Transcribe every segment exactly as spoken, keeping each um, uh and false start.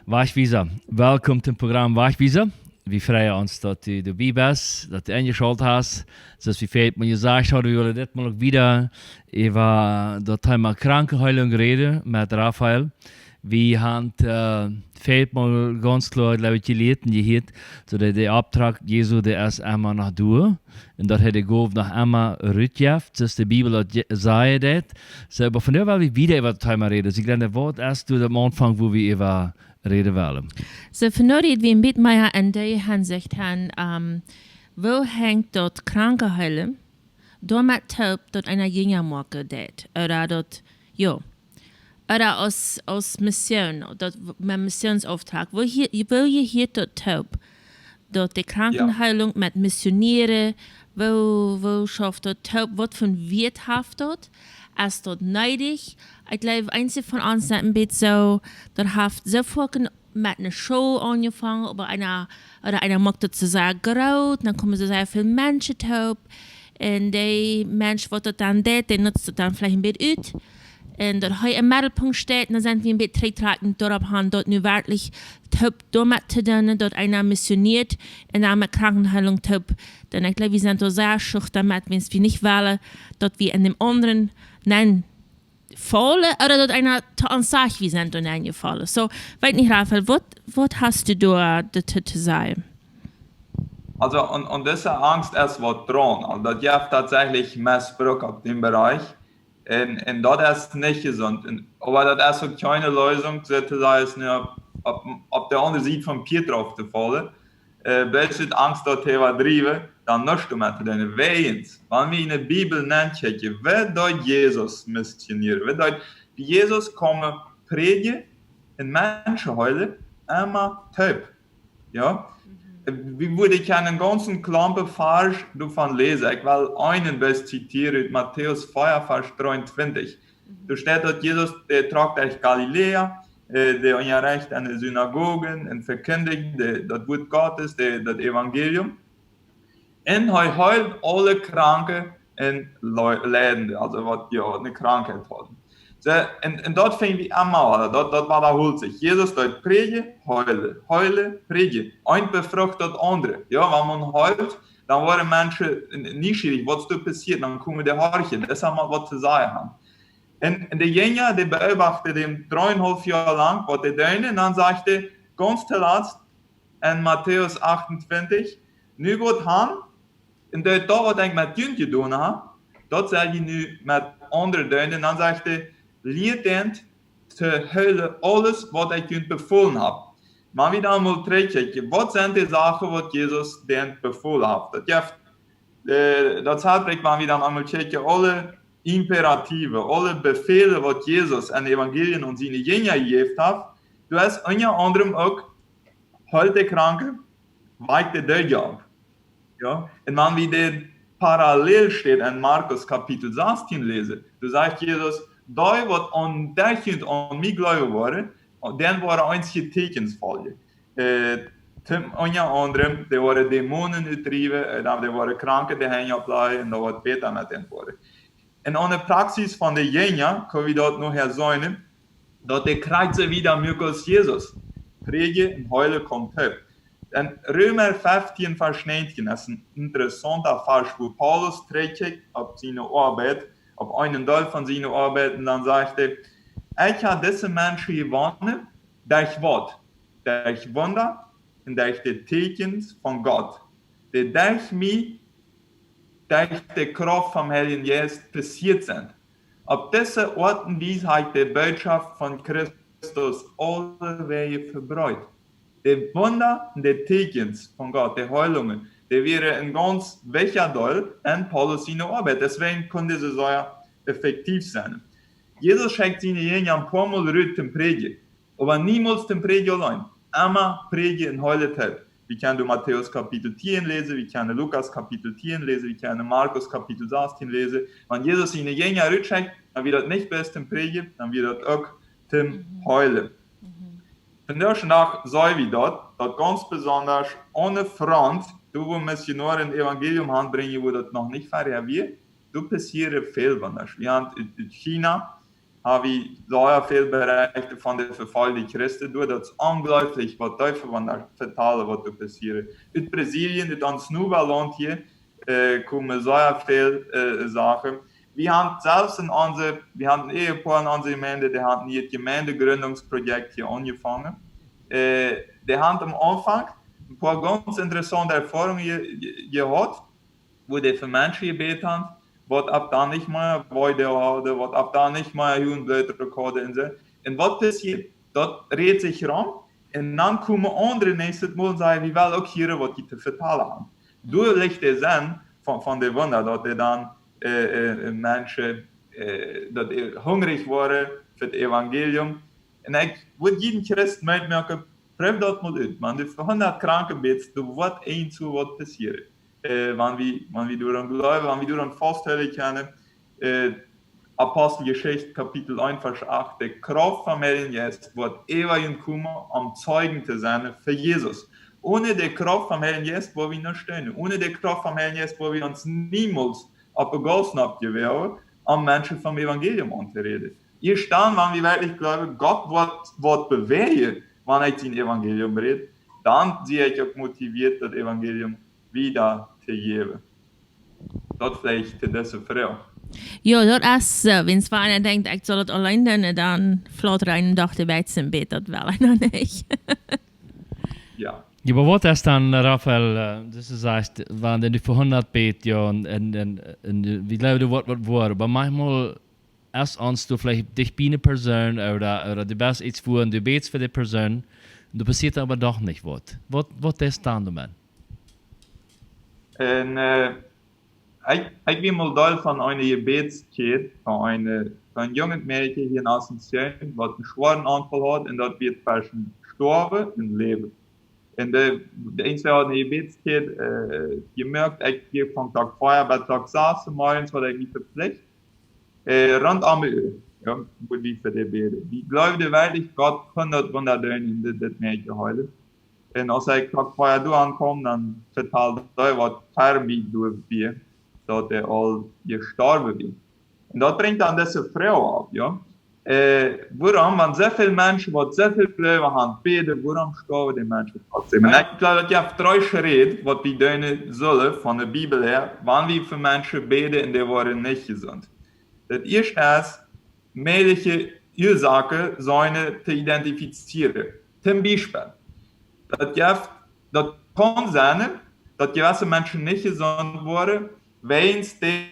Wajchwiesa. Welkom tom Programm Wajchwiesa. Wie freien ons, daut du doabie best, daut du enjeschalt hast. Soo aus wie väl mol jesajcht hauden, wie wellen dit mol uk wieda äwa daut Thema Krankenheilung räden met Raphael. Wie haben, äh, väl mol gaunz kloa, jleew ekj, jelieet un jehieet, soo daut de Opdrach Jesu, dee es emma noch doa. Un daut hee de Gow noch emma rutjeft, soo aus de Bibel daut je-, sajen deit. Soo, oba vondoag well wie wieda äwa daut Thema räden. Soo, ekj denkj, waut es doa aum Aunfank, wua wie äwa räden wellen? Soo, vondoag räd wie een bät mea en dee Hinsicht aun, ähm, woo hangt daut Krankenheilen doamet toop, daut eena jinja moaken deit? Ooda daut, jo. Ooda aus, aus Mission, daut w-, met Missionsauftrag. Woo hia-, woo jehieet daut toop? Daut de Krankenheilung met Missionieren, woo, woo schauft daut toop? Waut fa een Wieet haft daut? Es daut needich? Ekj jleew, eenje von ons sent een bät soo, daut haft soo foaken met eene School aunjefongen, oba eena, ooda eena moakt daut soo sea groot, dan komen soo sea väl Menschen toop. Un dee Mensch, waut daut dan deit, dee nutzt daut dan veleicht een bät ut. Un daut hee em Meddelpunkt steit, dan sent wie een bät trigjtrakjent doaropp han, daut nu werkjlich toop doamet to doonen, daut eena missionieet un dan met Krankenheilung toop. Dan ekj jleew, wie sent doa sea schuchtren met, wan wie nich wellen, daut wie en däm aundren, nä, faulen, ooda daut eena to ons sajcht, wie sent doa nenjefollen. Soo, weet nich, Raphael, waut, waut hast du doa, doa to, to sajen? Also, aun, aun dise Angst es waut draun. Also, daut jeft tatsächlich Missbruch opp dän Bereich. Un, un daut es nich jesunt. Un, oba daut es uk kjeene Leesunk, soo to sajen, es nu opp, opp, opp de aundre Sied vom Pieet rauf to faulen. Äh, bloos ut Angst, daut hee waut driewen, dan nuscht doamet to doonen. Wäajens, wan wie en de Bibel nenkjikjen, woo deed Jesus missionieren? Woo deed, Jesus kjeem prädjen un Menschen heelen, emma toop. Jo? Mhm. Wie wudden kjennen een gaunzen Klompen Varsch doavon läsen. Ekj well eenen bloos zitieren ut Matäus vea, Varsch dreeuntwintich. Mhm. Doa steit, daut Jesus, dee trock derch Galiläa, äh, dee unjarecht en de Synagogen un vekjindjt de, daut Wuat Gottes, de, daut Evangelium. Un hee heeld aule Kranke un Lei-, Leidende, also waut, jo, waut eene Krankheit hauden. Soo, un, un daut finj wie emol, daut, daut wadaholt sikj. Jesus deed prädjen, heelen, heelen, prädjen. Eent befrucht daut aundre. Jo, wan eena heelt, dan woaren Menschen n-, nieschierich, waut es doa passieet, dan komen dee horchen, daut es emol waut to sajen haben. Un, un de Jinja, dee beobachten dän dreeunhalf Joa lang, waut dee deeden, un dan sajcht hee, gaunz toolatst, en Matäus achtuntwintich, nu got han, un deed daut, waut ekj met junt jedonen hab, daut sell jie nu met aundre doonen. Un dan sajcht hee, lieet an to hoolen aules, waut ekj junt befolen hab. Wan wie dan mol trigjkjikjen, waut sent dee Sachen, waut Jesus an befolen haft? Daut jeft, äh, daut sajcht, wan wie dan emol kjikjen, aule Imperative, aule Befäle, waut Jesus en Evangelien aun siene Jinja jejäft haft, doa es unja aundrem uk, heelt de Kranke, wajcht de Doodje opp. Jo? Un wan wie dän parallel steit en Markus Kapitel sastieen läsen, doa sajcht Jesus, dee waut aun dee un aun mie jleewen woaren, dee woaren eenje Teakjens foljen. Äh, toom unja aundrem, dee woaren Dämonen utdriewen, äh, dan dee woaren Kranke de Henj oppläajen, un daut woat bäta met an woaren. Un aun de Praxis von de Jinja, kjenn wie daut nohäa seenen, daut dee krakjt soo wieda moaken aus Jesus. Prädjen un heelen kjemt toop. En Reema feftieen, Varsch näajentieen es een interessaunta Varsch, wua Paulus trigjkjikjt opp siene Oabeit, opp eenen Deel von siene Oabeit, un dan sajcht hee, ekj hab dise Menschen jewonnen, derch waut? Derch Wunda un derch de Teakjens von Gott, dee derch mie, derch de Krauft vom Heiljen Jeist passieet sent. Opp dise Oat un Wies hab ekj de Bootschoft von Christus aulewäajen vebreet. De Wunda un de Teakjens von Gott, de Heilungen, dee wieren een gaunz wichtja Deel en Paulus siene Oabeit. Deswäajen kunn dee soo sea effektiv sennen. Jesus schekjt siene Jinja een poa mol rut toom prädjen, oba niemols toom prädjen auleen. Emma prädjen un heelen toop. Wie kjennen doa Matäus Kapitel tieen läsen, wie kjennen Lukas Kapitel tieen läsen, wie kjennen Markus Kapitel sastieen läsen. Wan Jesus siene Jinja rutschekjt, dan wia daut nich bloos toom prädjen, dan wia daut uk toom heelen. Mhm. Vondoag dän Dach seenen wie daut, daut gaunz besonda aun de Front, doa wua Missionoaren Evangelium hanbrinjen, wua daut noch nich wieda wia, doa passieren väl Wunda. Wie haben en, en China, ha wie sea väl Berichte von de vefoljde Christen doa. Daut es onjleeflich, waut dee von doa vetalen, waut doa passieet. Ut Brasilien, ut ons Nobaland hia, äh, komen sea väl, äh, Sachen. Wie haben selfst en onse, wie haben een Ehepoa en onse Jemeent, dee haben een Jemeendegründungsprojekt hia aunjefongen. Äh, dee haben aum Aunfank een poa gaunz interessaunte Erfoarungen je-, je-, jehaut, wua dee fa Menschen jebät haben, waut opp dan nich mea Weide hauden, waut opp dan nich mea Huarenbloot hauden un soo. Un waut passieet? Daut rät sikj rom, un dan komen aundre näakjstet Mol un sajen: "Wie wellen uk hieren, waut jie to vetalen haben." Doa licht de Senn von, von de Wunda, daut dee dan, äh, äh, Menschen, äh, daut dee hungrich woaren fa daut Evangelium. Un ekj wudd jieda Christ meemoaken, proow daut mol ut. Wan du fa hundat Kranke bätst, doa woat irjentwoo waut passieren. Äh, wan wie, wan wie doaraun jleewen, wan wie doaraun fausthoolen kjennen, äh, Aposteljeschicht, Kapitel eent, Varsch acht: "De Krauft vom Heiljen Jeist woat äwa junt komen, om Zeijen to sennen fa Jesus." Onen de Krauft vom Heiljen Jeist woa wie nich stonen. Onen de Krauft vom Heiljen Jeist woa wie ons niemols opp de Gaussen oppjewäajen, om Menschen vom Evangelium auntoräden. Ieescht dan, wan wie werkjlich jleewen, Gott woat, woat bewäajen, wan ekj daut Evangelium räd, dan sie ekj uk motivieet, daut Evangelium wieda to jäwen. Daut veleicht to dise Froag. Jo, daut es soo. Wan eena denkjt, ekj saul daut auleen doonen, dan flaut eena doch de Welt sien Bät, daut well eena nich. Jo. Jo, oba waut es dan, Raphael, äh, daut du sajchst, wan du fa hundat bätst, jo, un, un, un, un wie jleewen, doa woat waut woaren, oba maunchmol es ons doa veleicht dicht bie eene Persoon ooda, ooda du best irjentwua un du bätst fa dee Persoon, doa passieet oba doch nich waut. Waut, waut es dan doamet? Un, äh, ekj, ekj wia mol Deel von eene Jebädskjäd von eene, von een junget Mäakje hia en Asunción, waut eenen schwoaren Aunfall haud, un daut wia tweschen Stoawen un Läwen. Un de, de eent haud eene Jebädskjäd, äh, jemoakt, ekj wia von Klock vea bat Klock sas zemorjes, haud ekj mie vepflicht, äh, rund om de Ua, jo, wudd wie fa dee bäden. Wie jleewden werkjlich, Gott kunn daut Wunda doonen un dit, dit Mäakje heelen. Un aus ekj Klock vea doa aunkjeem, dan vetald dee, waut ver mie doa wia, daut hee aul jestorwen wia. Un daut brinjt dan dise Froag opp, jo. Äh, wuarom, wan soo väl Menschen, waut soo väl Gloowen haben, bäden, wuarom stoawen dee Menschen trotzdem? Un ekj jleew, daut jeft dree Schräd, waut wie doonen sellen von de Bibel häa, wan wie fa Menschen bäden un dee woaren nich jesunt. Daut ieeschte es, mäajliche Uasoaken sennen to identifizieren. Toom Biespel, daut jeft, daut kaun sennen, daut jewesse Menschen nich jesunt woaren, wiels dee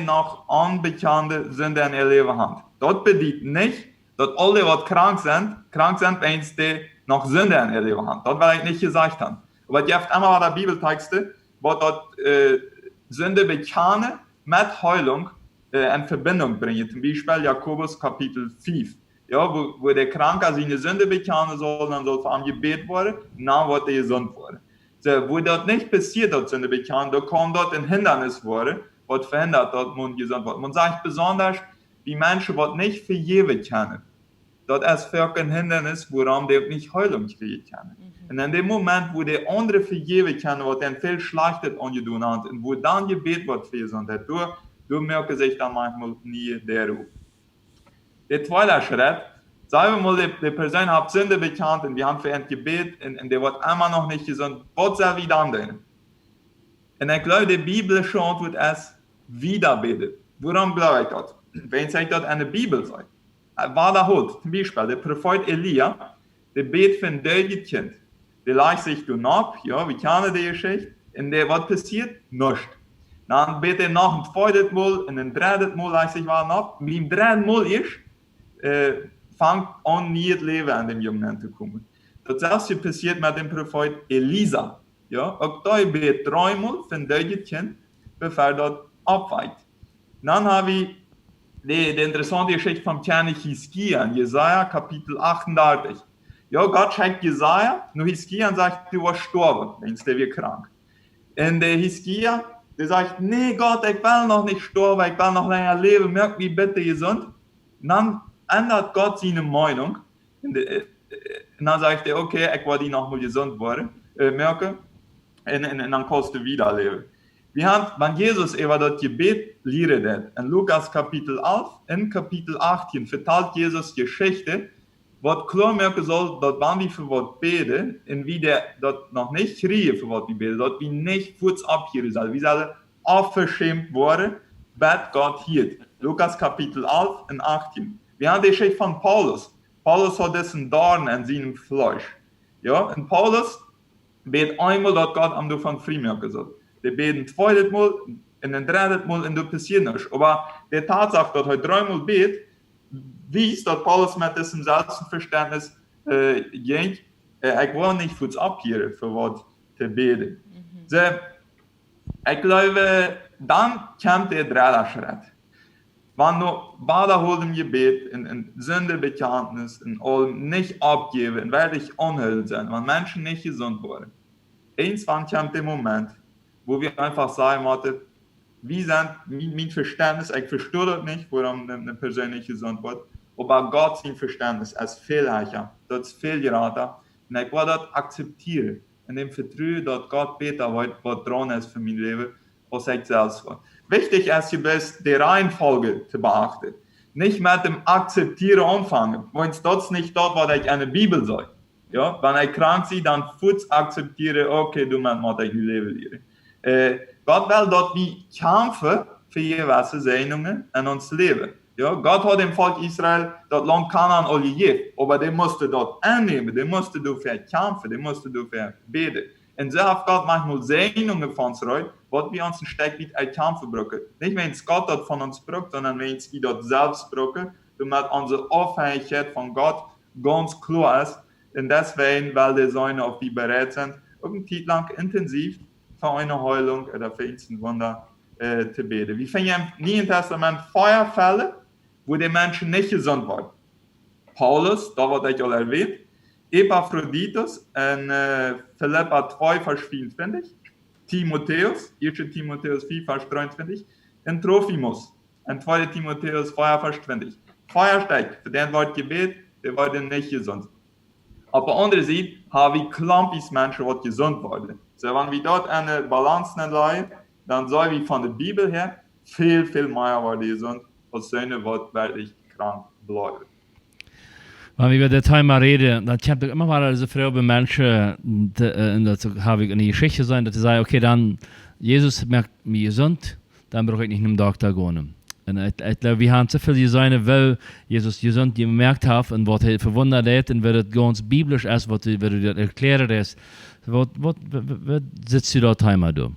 noch onbekjande Sind en äa Läwen haben. Daut bediet nich, daut aule, waut krank sent, krank sent, wiels dee noch Sind en äa Läwen haben. Daut well ekj nich jesajcht haben. Oba et jeft emma wada Bibeltexten, waut daut, äh, Sind bekjanen met Heilung, äh, en Verbindunk brinjen. Toom Biespel Jakobus Kapitel fief. Jo, wua, wua de Kranka siene Sind bekjanen saul, dan saul fa am jebät woaren, un dan woat hee jesunt woaren. Soo, wua daut nich passieet, daut Sind bekjanen, doa kaun daut een Hindanis woaren, waut vehindat, daut maun jesunt woat. Maun sajcht besonda, dee Menschen, waut nich vejäwen kjennen, daut es foaken een Hindanis, wuarom dee uk nich Heilung kjrieen kjennen. Mhm. Un en däm Moment, wua dee aundre vejäwen kjennen, waut an väl Schlajchtet aunjedonen haben, un wua dan jebät woat fa Jesundheit, doa, doa moaken sikj dan maunchmol niee Däaren op. De tweede Schrett, saj wie mol, de, de Persoon haft Sind bekjant un wie haben fa an jebät un, un dee woat emma noch nich jesunt. Waut sell wie dan doonen? Un ekj jleew, de biblische Auntwuat es: wieda bäden. Wuarom jleew ekj daut? Wiels daut en de Bibel sajcht. Äh, wadaholt, toom Biespel, de Profeet Elia, dee bät fa een deedjet Kjint. Dee lajcht sikj doa nopp, jo, wie kjanen de Jeschicht. Un dee, waut passieet? Nuscht. Dan bät hee noch een tweedet Mol un een dreddet Mol, lajcht sikj wada nopp. Biem dredden Mol ieescht, äh, fangt aun, nieet Läwen en dän Jungen auntokomen. Daut selwje passieet met dän Profeet Elisa. Jo, uk dee bät dreemol fa een deedjet Kjint, bevor daut oppwakjt. Dan hab wie de, de interessaunte Jeschicht vom Kjennich Hiskia en Jesaja Kapitel achtundartich. Jo, Gott schekjt Jesaja no Hiskia un sajcht: "Du woascht stoawen", wiels dee wia krank. Un de Hiskia, dee sajcht: "Nä, Gott, ekj well noch nich stoawen, ekj well noch lenja läwen, moak mie bitte jesunt." Un dan endat Gott siene Meenunk. Un de, äh, äh, un dan sajcht hee: "Okay, ekj woa die noch mol jesunt woaren, äh, moaken. Un, un, un dan kaust du wieda läwen." Wie haben, wan Jesus äwa daut Jebäd lieren deed, en Lukas Kapitel alf, en Kapitel achtieen vetalt Jesus Jeschichte, waut kloa moaken saul, daut wan wie fa waut bäden, un wie daut noch nich kjrieen, fa waut wie bäden, daut wie nich fuaz opphieren sellen. Wie sellen onveschämt woaren, bat Gott hieet. Lukas Kapitel alf en achtieen. Wie haben de Jeschicht von Paulus. Paulus haud disen Doarn en sien Fleesch. Jo, un Paulus bäd eemol, daut Gott am doavon frie moaken saul. Dee bäd een tweedet Mol, un een dreddet Mol, un doa passieed nuscht. Oba de Tatsache, daut hee dreemol bäd, wiest, daut Paulus met disem Selfstvestentnis, äh, jinkj, äh, ekj well nich fuaz opphieren, fa waut to bäden. Mhm. Soo, ekj gleew, dan kjemt de dredde Schrett. Wan no wadaholendem Jebäd un, un Sindebekjantnis un aul nich oppjäwen un werkjlich aunhoolent sennen, wan Menschen nich jesunt woaren. Eenswan kjemt de Moment, wua wie eefach sajen motten, wie sent, mien, mien Vestentnis, ekj vesto daut nich, wuarom eene, eene Persoon nich jesunt woat, oba Gott sien Vestentnis es väl hecha, daut es väl jrata, un ekj well daut akzeptieren, en däm Vetruen, daut Gott bäta weet, waut draun es fa mien Läwen, aus ekj selfst well. Wichtich es, je bloos de Reihenfolge to beachten. Nich met däm Akzeptieren aunfangen, wiels daut es nich daut, waut ekj en de Bibel see. Jo, wan ekj krank sie, dan fuaz akzeptieren, okay, doamet mott ekj nu läwen lieren. Äh, Gott well, daut wie kjamfen fa jewesse Säajnungen en ons Läwen. Jo, Gott haud däm Volkj Israel daut Launt Kanaan aul jejäft, oba dee musten daut aunnämen, dee musten doafäa kjamfen, dee musten doafäa bäden. Un soo haft Gott maunchmol Säajnungen fa ons reed, waut wie ons een Stekj wiet erkjamfen brucken. Nich wäajens Gott daut von ons brukt, sonda wäajens wie daut selfst brucken, doamet onse Aufhenjichkjeit von Gott gaunz kloa es. Un deswäajen well dee seenen, auf wie bereit sent, uk eene Tiet lang intensiv fa eene Heilunk ooda fa een Wunda, äh, to bäden. Wie finjen em Nieen Testament vea Fälle, wua de Menschen nich jesunt worden. Paulus, daut waut ekj aul erwähnt, Epaphroditus en, äh, Filippa twee, Varsch vieeuntwintich, Timotäus, ieeschte Timotäus vea, Varsch dreeuntwintich, un Trofimus en tweede Timotäus vea, Varsch twintich. Vea Stekj, fa dän wort jebät, dee worden nich jesunt. Opp de aundre Sied ha wie Klompjes Menschen, waut jesunt worden. Soo, wan wie daut aun de Balance aunläajen, dan sell wie von de Bibel häa väl, väl mea worden jesunt, aus soone, waut werkjlich krank bliewen. Wan wie äwa daut Thema räden, dan kjemt uk emma wada dise Froag bie Menschen, dee, äh, un daut ha ekj en de Jeschicht jeseenen, daut see sajen, okay, dan, Jesus moakt mie jesunt, dan bruck ekj nich nom Dokta gonen. Un ekj, ekj gleew, wie haben soo väl jeseenen, woo Jesus jesunt jemoakt haft un waut hee fa Wunda deed un woo daut gaunz biblisch es, waut hee, woo hee daut erkjlären deed. Waut, waut, waut, waut, waut sitst du daut Thema doa?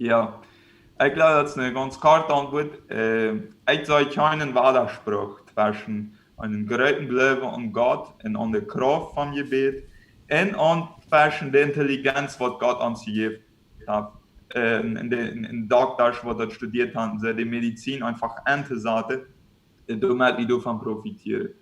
Jo, ekj gleew, daut es eene gaunz korte Auntwuat. Äh, ekj see kjeenen Wadasproak tweschen eenen grooten Gloowen aun Gott un aun de Krauft vom Jebäd un aun tweschen de Intelligenz, waut Gott ons jejäft haft, äh, un, un de, un, un Doktasch, waut daut studieet haben, see de Medizin eefach auntosaten, äh, doamet wie doavon profitieren.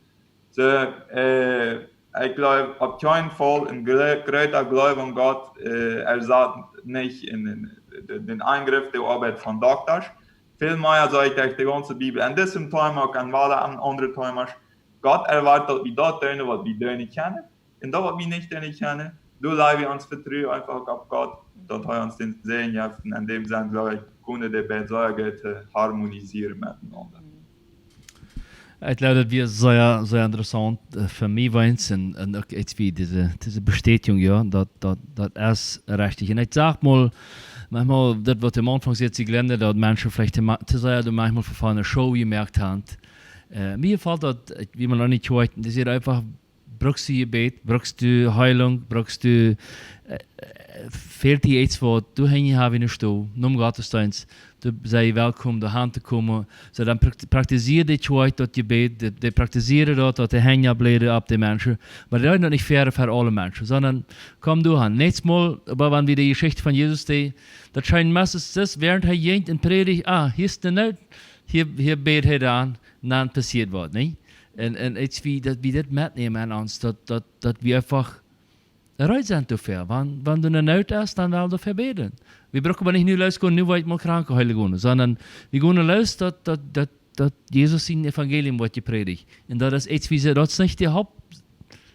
Soo, äh, ekj gleew, opp kjeenen Faul een gro-, groota Gloowen aun Gott, äh, ersazt nich en, en, de, dän Angriff, de Oabeit von Doktasch. Väl mea see ekj derch de gaunze Bibel. En disem Thema uk, un wada aun aundre Themasch. Gott erwart, daut wie daut doonen, waut wie doonen kjennen. Un daut, waut wie nich doonen kjennen, doa lajen wie ons Vetruen eefach opp Gott, daut hee ons dän Säajen jeft. Un en däm Senn, gleew ekj, kjennen dee beid sea goot, äh, harmonisieren metenaunda. Ekj gleew, daut wia sea, sea interessaunt, äh, fa mie weens un, un uk ieescht wia dise, dise Bestätigung, jo, daut, daut, daut es rajcht. Un ekj sach mol, maunchmol, daut waut aum Aunfank säd, see jleewen, daut Menschen veleicht too ma-, too sea doa maunchmol fa eene Show jemoakt haben. Äh, mie felt daut, ekj, wie maun noch nich hieet, dee säd eefach, bruckst du Jebäd, bruckst du Heilunk, bruckst du, äh, äh, fält die ieescht waut, doa han wie ne Stow, nom Gottesdeenst, doa sie welkom, doa han to komen. Soo, dan prakt-, praktizieren dee Kjoakj daut Jebäd, dee, dee praktizieren daut, daut de Henj oppläjen opp de Menschen. Oba dee deeden daut nich fa, fa aule Menschen, sonda komm doa han. Näakjstet Mol, oba wan wie de Jeschicht von Jesus dee, daut schient meistens, daut wäarent hee jinkj un prädicht, ah, hia es de Noot, hia, hia bät hee dan, dan passieet waut, nä? Un, un ieescht wie, daut wie dit metnämen aun ons, daut, daut, daut wie eefach reed sent doafäa. Wan, wan doa ne Noot es, dan well wie doafäa bäden. Wie brucken oba nich nu losgonen, nu woa ekj mol Kranke heelen gonen, sonda wie gonen los, daut, daut, daut, daut Jesus sien Evangelium woat jeprädicht. Un daut es ieescht wie see, daut es nich de Haupt-,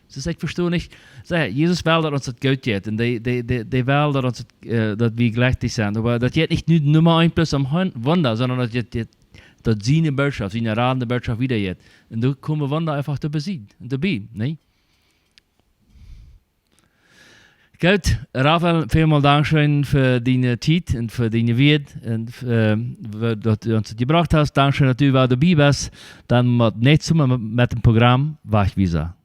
Soo, ekj vesto nich. Saj, Jesus well, daut ons daut goot jeit. Un dee, dee, dee, dee well, daut ons daut, äh, daut wie jlekjlich sent. Oba daut jeit nich nu Numma eent bloos om Wunda, sonda daut jeit, jeit, daut siene Bootschoft, siene radende Bootschoft wieda jeit. Un doa komen Wunda eefach doabie, doabie, nä? Goot, Rafael, välmol dankscheen fa diene Tiet un fa diene Wieed un, äh, daut du ons daut jebrocht hast. Dankscheen, daut du wada doabie best. Dan mott näakjstet Mol met, met een Programm Wajchwiesa.